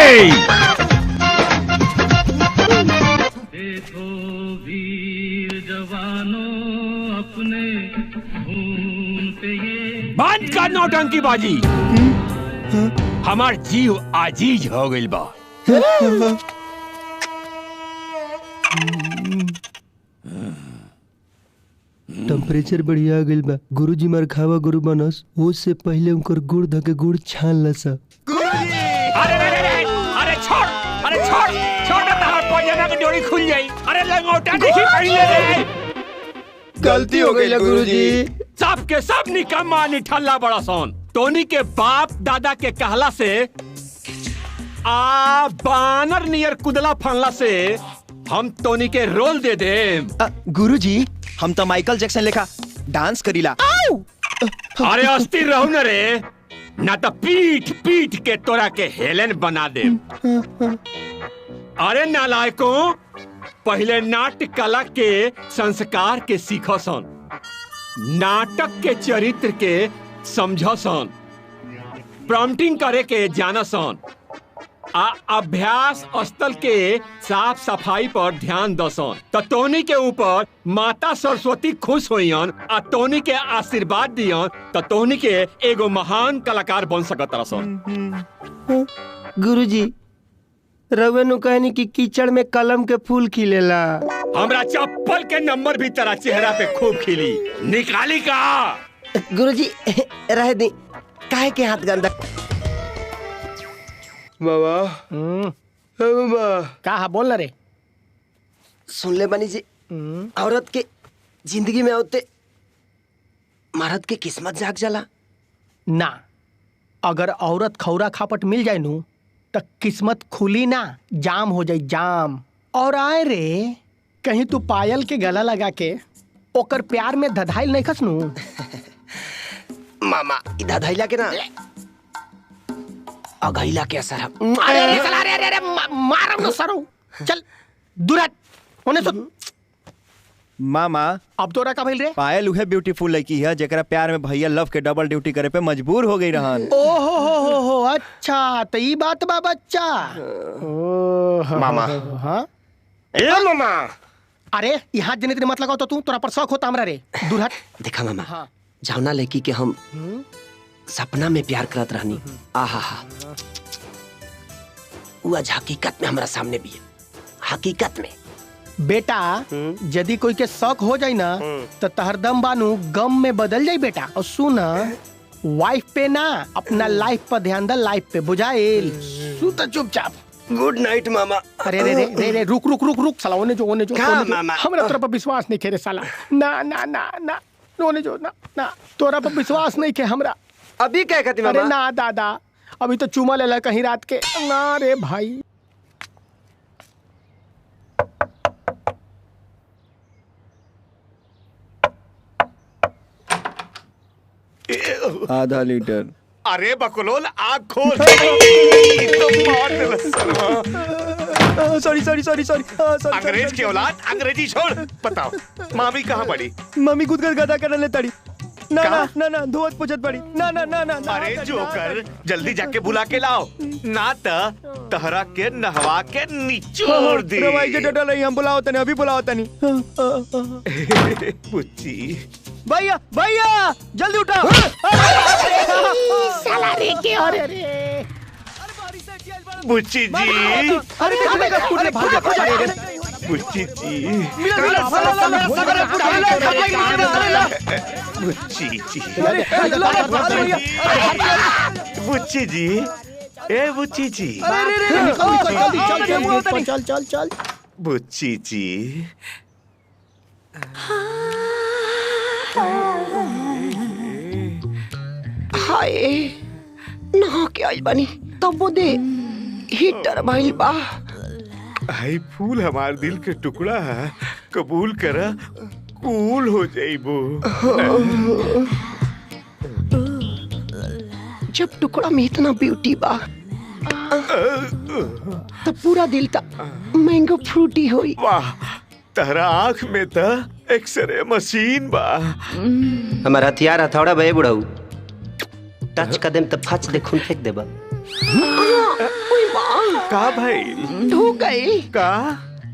ए देखो वीर जवानों अपने खून पे ये बंद कर नौटंकी बाजी। हमार जीव आजीज हो गइल बा। टेम्परेचर बढ़िया गइल बा। गुरुजी मार खावा गुरु बनस, वो से पहले उनकर गुड़ धके गुड़ छान लसा। अरे अरे अरे अरे छोड़, अरे छोड़ छोड़ ना, तहार पैजामा के डोरी खुल जाई। अरे लंगोटा देखी पहले रे। गलती हो गई गुरुजी। सब के सब निकम्मा निठल्ला बड़ा सोन। टोनी के बाप दादा के कहला से आ बानर नियर कुदला फनला से हम टोनी के रोल they दे। गुरुजी हम तो माइकल जैक्सन लेखा डांस करीला। अरे अस्थिर रहू न रे, ना तो पीट पीट के तोरा के हेलेन बना दे। अरे नालायकों, पहले नाट्य कला के संस्कार के सीखो सन, नाटक के चरित्र के समझो सन, प्रॉम्प्टिंग करे के जाना सन, आ अभ्यास स्थल के साफ सफाई पर ध्यान दसन। तो टोनी के ऊपर माता सरस्वती खुश होइयन आ टोनी के आशीर्वाद दियन, तो टोनी के एगो महान कलाकार बन सकत रसन। गुरुजी रवे नु कहनी कि कीचड़ में कलम के फूल खिलेला। हमरा चप्पल के नंबर भी तेरा चेहरा पे खूब खिली। निकाली का गुरुजी रह दी, काहे के हाथ गंदा। मामा मामा का हा बोल रे। सुन ले बनी जी, औरत के जिंदगी में होते मर्द के किस्मत जाग जाला ना। अगर औरत खौरा खापट मिल जाए नू तो किस्मत खुली ना, जाम हो जाए जाम। और आए रे कहीं तू पायल के गला लगा के ओकर प्यार में धधाइल नहीं खस नू। मामा धधाइला के ना अघैला के असर। अरे अरे साला, अरे अरे अरे मारम न सरो। चल दूर हट होने सो। मामा अब तोरा का भइल रे? पायल उहे ब्यूटीफुल लड़की है जेकरा प्यार में भैया लव के डबल ड्यूटी करे पे मजबूर हो गई रहन। ओ हो अच्छा तो ई बात बा बच्चा। ओ मामा हां ए मामा, अरे यहाँ जने तेरे मत लगाओ तो तू तोरा पर शौक होता हमरा रे। दूर हट। देखा मामा, हाँ। जावना लड़की के हम सपना में प्यार करत रहनी, आहा हा, वो आज हकीकत में हमरा सामने भी है, हकीकत में। बेटा यदि कोई के शौक हो जाए ना तो तहरदम बानू गम में बदल जाए बेटा। और सुन, वाइफ पे ना अपना लाइफ पर ध्यान दे, लाइफ पे बुझाइल। सुत चुपचाप। गुड नाइट मामा। अरे रे रे रे रे रुक रुक रुक रुक साला, ओने जो ओने जो मामा, हमरा तोरा पर विश्वास नहीं खे रे साला। ना ना ना ना ओने जो ना ना, तोरा पर विश्वास नहीं खे हमरा। अभी क्या कहती मामा? अरे ना दादा, अभी तो चूमा ले ला कहीं रात के। ना रे भाई। आधा लीटर। अरे बकलोल आग खोल। Sorry sorry sorry sorry. अंग्रेज की औलाद, अंग्रेजी छोड़। बताओ मामी कहाँ पड़ी? मम्मी खुद कर गदा कर ले तड़ी। ना ना ना ना धोत पुछत पड़ी। ना ना ना ना। अरे जोकर जल्दी जाके बुला के लाओ, ना त तहरा के नहवा के निचोड़ दे। रवाई के डटा नहीं, हम बुलाओ तनी, अभी बुलाओ तनी। बुच्ची भैया भैया जल्दी उठाओ। साला रे के अरे रे बुच्ची जी, अरे अरे भाग बुच्ची जी, बुच्ची जी, बुच्ची जी, ए बुच्ची जी, चल चल चल बुच्ची जी। हाय नहा के आइल बानी तब दे हीटर भइल बा। आई फूल हमार दिल के टुकड़ा है, कबूल करा कूल हो जाइबो। जब टुकड़ा में इतना ब्यूटी बा तब पूरा दिल ता मैंगो फ्रूटी होई। वाह तहरा आँख में ता एक्सरे मशीन बा। हमार हथियार हथौड़ा बे बुढ़ऊ, टच कर देम त फच दे खून फेंक देबा। ओए मां। का भाई ढूक गई का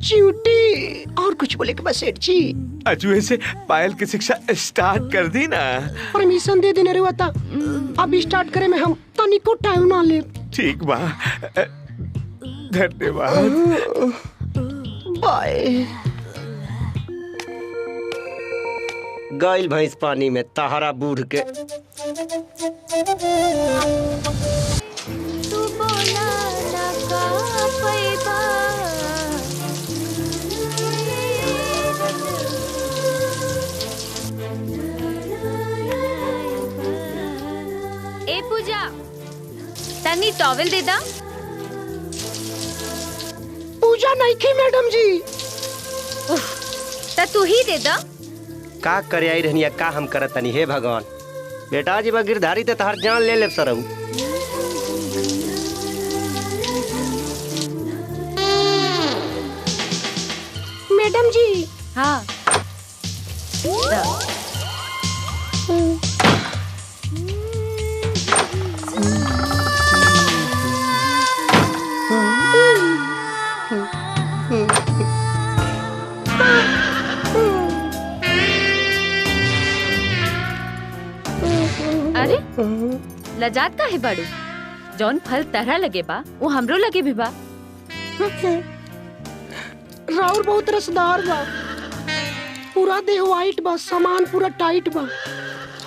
चींटी। और कुछ बोले के बस सेठ जी अजुए से पायल की शिक्षा स्टार्ट कर दी ना। परमिशन दे देने रे ता अब स्टार्ट करे में हम तनिको टाइम ना ले। ठीक बा, धन्यवाद, बाय। गइल भैंस पानी में तहरा बूढ़ के। तू बोला ना का पैबा ए पूजा तनी टॉवेल दे दा। पूजा नहीं थी मैडम जी। उफ, ता तू ही दे दा। का करे आई रहनिया का हम करत तनी हे भगवान। बेटा जी बा गिरधारी ते तहर जान ले ले सरऊ। मैडम जी हाँ अरे लजात का है बाड़ू, जौन फल तरह लगे बा वो हमरो लगे भी बा। राउर बहुत रसदार बा, पूरा देह वाइट बा, सामान पूरा टाइट बा।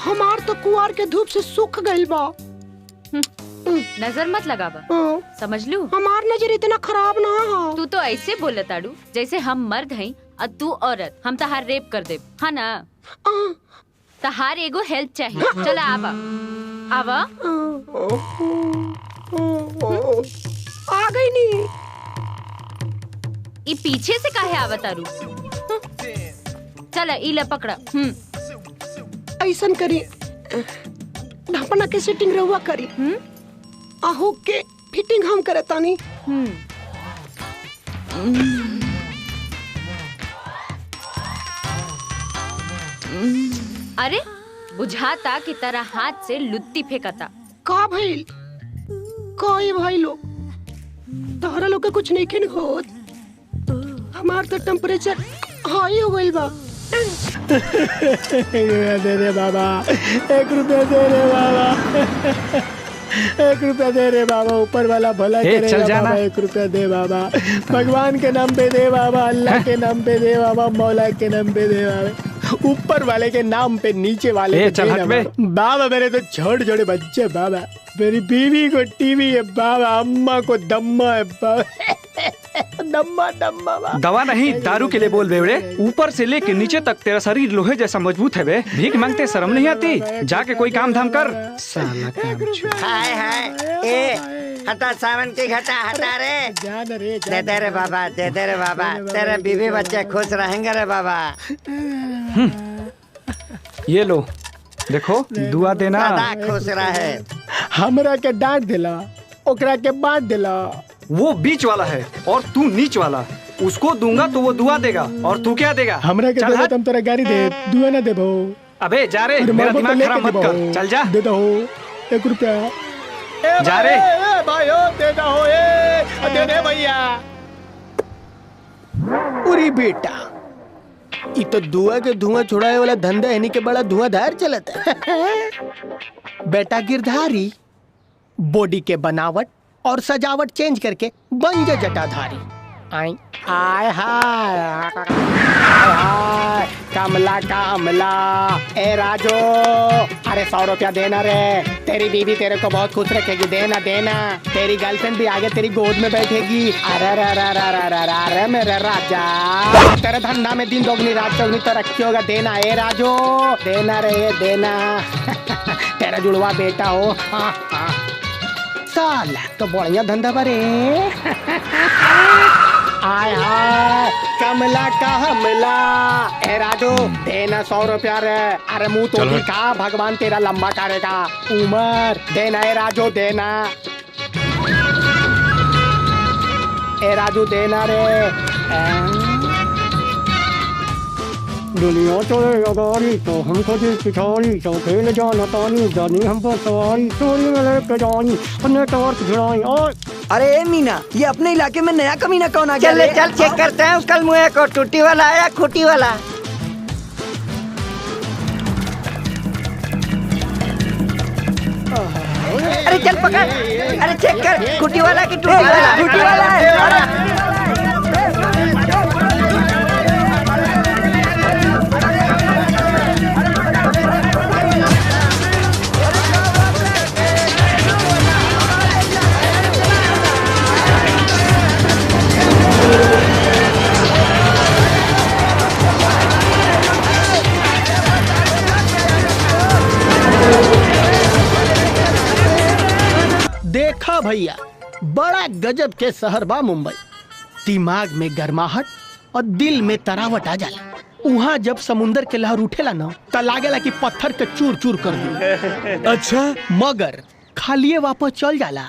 हमार तो कुआर के धूप से सूख गइल बा। नजर मत लगावा, समझ लू? हमार नजर इतना खराब ना हो। तू तो ऐसे बोलताड़ू जैसे हम मर्द हैं और तू औरत, हम तहार रेप कर दे। हाँ ना, तहार एगो हेल्प चाहिए। चला आवा आवा। आ गई नी। ई पीछे से काहे आवा तारू? चला ई ले पकड़ा। ऐसन करी ढापना के सेटिंग रहुआ करी, आहू के फिटिंग हम करतानी। अरे बुझाता कि तरह हाथ से लुत्ती फेंकता। का भइल? कोई भाई लोग तोहरा लोग के कुछ नहीं खिन होत। हमार तो टेम्परेचर हाई हो गइल बा। दे रे बाबा, 1 रुपया दे रे बाबा, 1 रुपया दे रे बाबा, ऊपर वाला भला करे बाबा, 1 रुपया दे बाबा, भगवान के नाम पे दे बाबा, अल्लाह के नाम पे दे बाबा, मौला के नाम पे दे बाबा, ऊपर वाले के नाम पे नीचे वाले के दे बाबा। मेरे तो छोटे छोटे बच्चे बाबा, मेरी बीवी को टीवी है बाबा, अम्मा को दम्मा है बाबा। दम्मा दम्मा बाबा। दवा नहीं दारू के लिए बोल बेवड़े। ऊपर से लेके नीचे तक तेरा शरीर लोहे जैसा मजबूत है बे। भीख मांगते शर्म नहीं आती? जाके कोई काम धाम कर साला। हाय हाय ए हटा सावन की घटा हटा रे, दे दे रे बाबा, दे दे रे बाबा, तेरे बीवी बच्चे खुश रहेंगे रे बाबा। ये लो देखो दुआ देना, खुश रहे। हमरा के डांट दिला ओकरा के बांट दिला। वो बीच वाला है और तू नीच वाला, उसको दूंगा तो वो दुआ देगा और तू क्या देगा? हमरा के देबो तुम तोरा गाड़ी दे, दुआ ना देबो। अबे जा रे, मेरा दिमाग खराब मत कर, चल जा। दे दो 1 रुपया। जा रे ए भाई ओ दे दो, ए दे दे भैया। उरी बेटा, ई तो दुआ के धुआं छुड़ाए वाला धंधा है, के बड़ा धुआंधार चलता है। बेटा गिरधारी, बॉडी के बनावट और सजावट चेंज करके बन जा जटाधारी। आई आय हाय हाय कमला कमला, ए राजो, अरे 100 रुपया देना रे, तेरी बीवी तेरे को बहुत खुश रखेगी, देना देना, तेरी गर्लफ्रेंड भी आगे तेरी गोद में बैठेगी। अरे रे रे रे रे रे रे रे मेरे राजा, तेरे धंधा में दिन दोगुनी रात चौगुनी तरक्की होगा, देना ए राजो, देना रे देना। तेरा जुड़वा बेटा हो। हाँ हाँ साला तो बढ़िया धंधा बरे। आय हाय कमला का हमला, ए राजू देना 100 रुपया रे, अरे मुँह तो दिखा, भगवान तेरा लंबा करेगा उमर, देना ए राजू देना, ए राजू देना रे। दुनिया चले अगाड़ी तो हमको दी पिछाड़ी, तो खेल जाना तानी जानी हमको सवारी, चोरी में लेके जानी अपने टॉर्च भिड़ाई। और अरे मीना, ये अपने इलाके में नया कमीना कौन आ गया? चल चल चेक करते हैं उसका मुँह को, टूटी वाला आया खूटी वाला। अरे चल पकड़, अरे चेक कर, खूटी वाला की टूटी वाला? खूटी वाला है। देखा भैया, बड़ा गजब के शहर बा मुंबई। दिमाग में गर्माहट और दिल में तरावट आ जाला। वहाँ जब समुंदर के लहर उठेला ना त लागेला कि पत्थर के चूर चूर कर दी। अच्छा, मगर खालिए वापस चल जाला,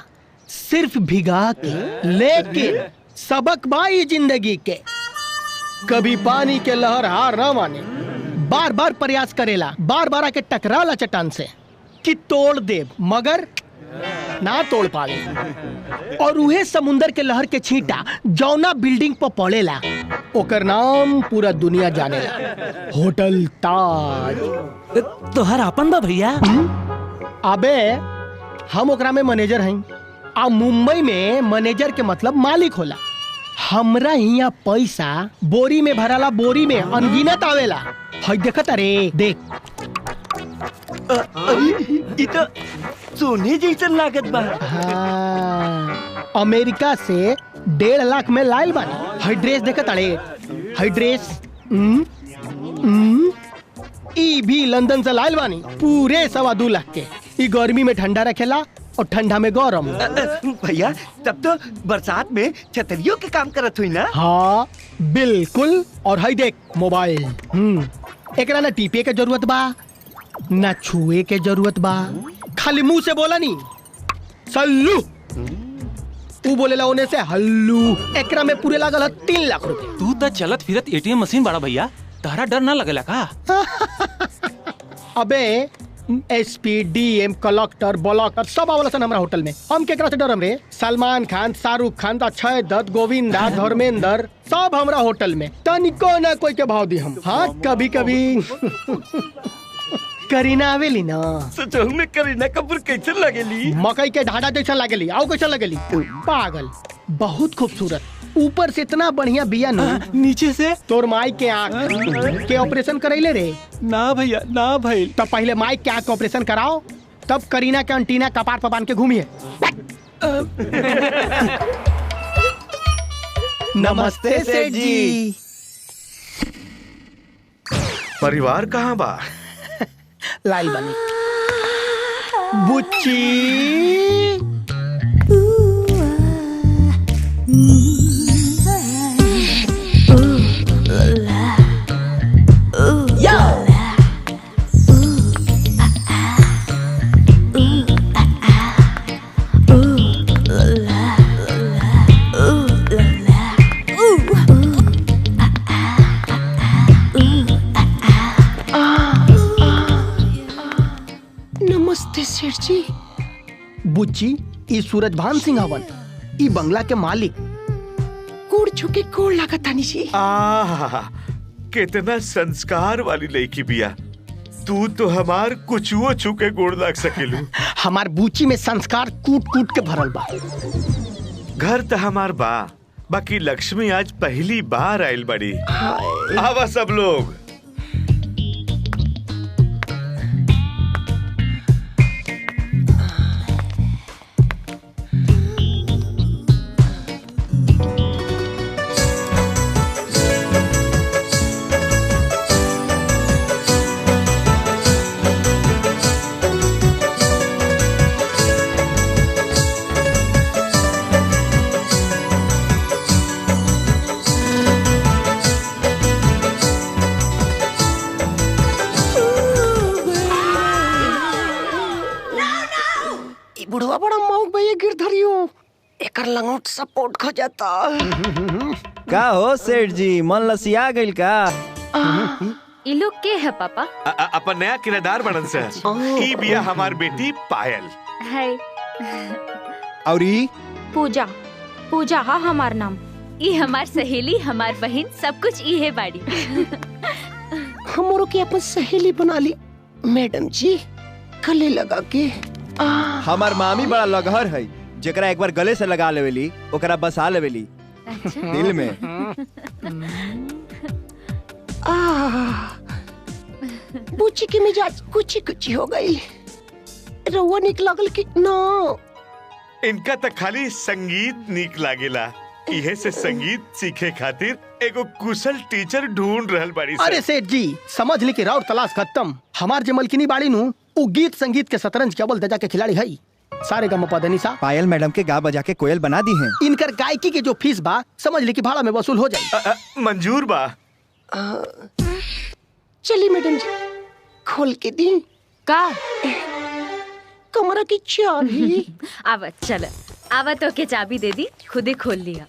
सिर्फ भिगा के। लेकिन सबक बाई जिंदगी के, कभी पानी के लहर हार ना माने, बार बार प्रयास करेला, बार बार आके टकराला चट्टान से कि तोड़ दे, मगर ना तोड़ पावे। और उहे समुंदर के लहर के छींटा जौना बिल्डिंग पर पड़ेला, ओकर नाम पूरा दुनिया जानेला, होटल ताज। तोहर आपन बा भैया? अबे हम ओकरा में मैनेजर हैं, आ मुंबई में मैनेजर के मतलब मालिक होला। हमरा हिया पैसा बोरी में भराला, बोरी में अनगिनत आवेला। हई देखत, अरे देख, ई तो सोने जैसन लागत बा। हाँ, अमेरिका से 1.5 लाख में लाइल बानी। हई ड्रेस देखत, अरे हई ड्रेस ई भी लंदन से लाइल बानी, पूरे 2.25 लाख के। ई गर्मी में ठंडा रखेला और ठंडा में गरम। भैया तब तो बरसात में छतरियों के काम करत हुई ना? हाँ बिल्कुल। और हई देख मोबाइल, एकरा ना टीपे के जरूरत बा ना छुए के जरूरत बा, खाली मुंह से बोला नी सल्लू, तू बोलेला ओने से हल्लू। एकरा में पूरे लागल है 3 लाख रुपए। तू तो चलत फिरत एटीएम मशीन बड़ा भैया, तहरा डर ना लगेला का? अबे एसपी, डीएम, कलेक्टर, ब्लॉकर सब आवला सन हमरा होटल में। हम केकरा से डरम रे? सलमान खान, शाहरुख खान, अक्षय दत्त, गोविंदा, धर्मेंद्र सब हमरा होटल में। तनिको ना कोई के भाव दी हम। हाँ कभी कभी करीना आवेली ना, सचहु में करीना कपूर कैसे लगेली? मकई के ढाढ़ा जैसा लगेली। आओ कैसा लगेली? पागल, बहुत खूबसूरत, ऊपर से इतना बढ़िया बिया ना, नीचे से तोर माई के आँख के ऑपरेशन करैले रे? ना भैया ना भाई। तब पहले माई के आँख के ऑपरेशन कराओ, तब करीना के अंटीना कपार पर बांध के घूमिए। नमस्ते सेठ जी। परिवार कहाँ बा? लाइल बनी बुच्ची। नमस्ते सेठ जी। बुच्ची, ई सूरज भान सिंह हवन, ई बंगला के मालिक। कोड़ छुके कोड़ लागत तानी जी। आहा, कितना संस्कार वाली लड़की बिया। तू तो हमार कुछुओ छुके गोड़ लाग सकेलू। हमार बूची में संस्कार कूट कूट के भरल बा। घर तो हमार बा, बाकी लक्ष्मी आज पहली बार आइल बड़ी। आवा सब लोग। बुढ़वा बड़ा मौक भैया गिरधरियो, एकर लंगोट सपोर्ट खो जाता। का हो सेठ जी, मन लसिया गइल का? ई लोग के है पापा? अपन नया किराएदार बनन से। ई बिया हमार बेटी पायल। हाय। और ई पूजा, पूजा हा हमार नाम। ई हमार सहेली, हमार बहन, सब कुछ ई है बाड़ी। हमरो के अपन सहेली बना ली मैडम जी, गले लगा के। हमार मामी बड़ा लगहर है, जेकरा एक बार गले से लगा लेवेली ओकरा बसा लेवेली दिल में। बुच्ची के मिजाज कुची कुची हो गई। रउआ निक लागल कि ना? इनका तो खाली संगीत निक लागेला, इहे से संगीत सीखे खातिर एगो कुशल टीचर ढूंढ रहल बाड़ी। अरे सेठ जी समझ ली कि राउर तलाश खत्म। हमार जे मलकिनी बाड़ी नु उ गीत संगीत के शतरंज के अव्वल दर्जा के खिलाड़ी है। सारे गम पदनिसा पायल मैडम के गा बजा के कोयल बना दी है। इनकर गायकी के जो फीस बा समझ ली कि भाड़ा में वसूल हो जाए। मंजूर बा। चलिए मैडम जी खोल के दी का कमरा की चाबी। आवा चल, आवा तो के चाबी दे दी, खुद ही खोल लिया।